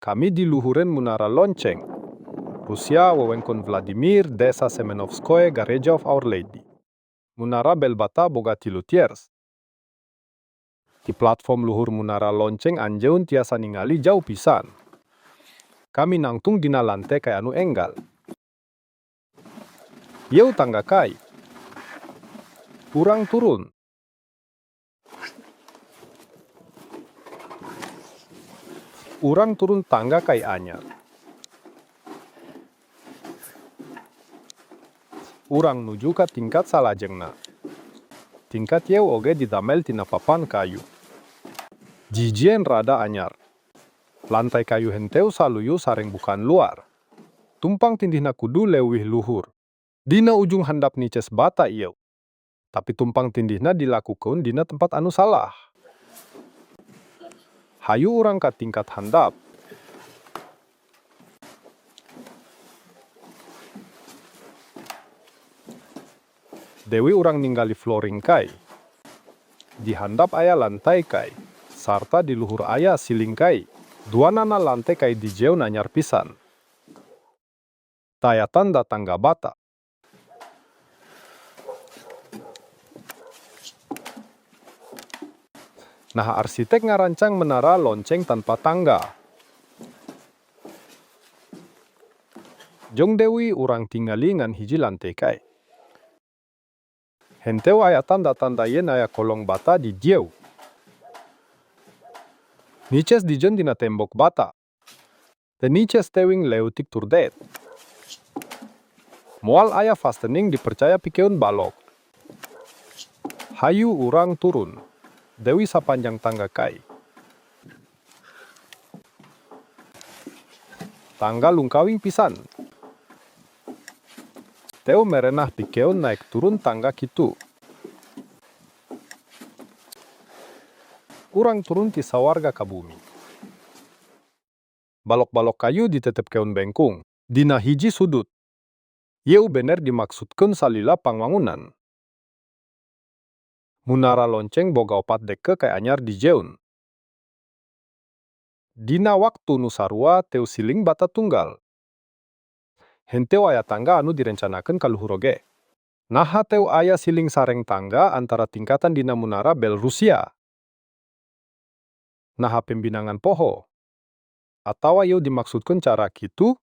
Kami di luhureun Munara Lonceng. Rusia, wewengkon Vladimir, Desa Semenovskoye, Gareja of Our Lady. Munara bel bata boga 3 tiers. Di platform luhur Munara Lonceng anjeun tiasa ningali jauh pisan. Kami nangtung dina lante kai anu enggal. Ieu tangga kai. Urang turun. Urang turun tangga kai anyar. Urang nuju ka tingkat salajengna. Tingkat ieu oge didamel tina papan kayu. Dijieun rada anyar. Lantai kayu henteu saluyu sareng bukaan luar. Tumpang tindihna kudu leuwih luhur. Dina ujung handap niches bata ieu. Tapi tumpang tindihna dilakukeun dina tempat anu salah. Hayu urang ka tingkat handap. Deui urang ningali flooring kai. Di handap aya lantai kai, sarta di luhur aya siling kai. Duanana lante kai dijieun anyar pisan. Taya tanda tangga bata. Nah, arsitek ngarancang menara lonceng tanpa tangga. Jong deui urang tingali ngan hiji lante kai. Henteu aya tanda-tanda yen aya kolong bata di dieu. Niches dijieun dina tembok bata. The niches teuing leutik tur deet. Moal aya fastening dipercaya pikeun balok. Hayu urang turun. Deui sapanjang tangga kai. Tangga lungkawing pisan. Teu merenah pikeun naek turun tangga kitu. Urang turun ti sawarga ka bumi. Balok-balok kayu ditetepkeun bengkung. Dina hiji sudut. Ieu bener dimaksudkeun salila pangwangunan. Munara lonceng boga 4 dekke kai anyar dijieun. Dina waktu nu sarua teu siling bata tunggal. Henteu aya tangga anu direncanakeun ka luhur oge. Naha teu aya siling sareng tangga antara tingkatan dina Munara Bel Rusia. Naha pembinangan poho. Atawa ieu dimaksudkeun cara kitu?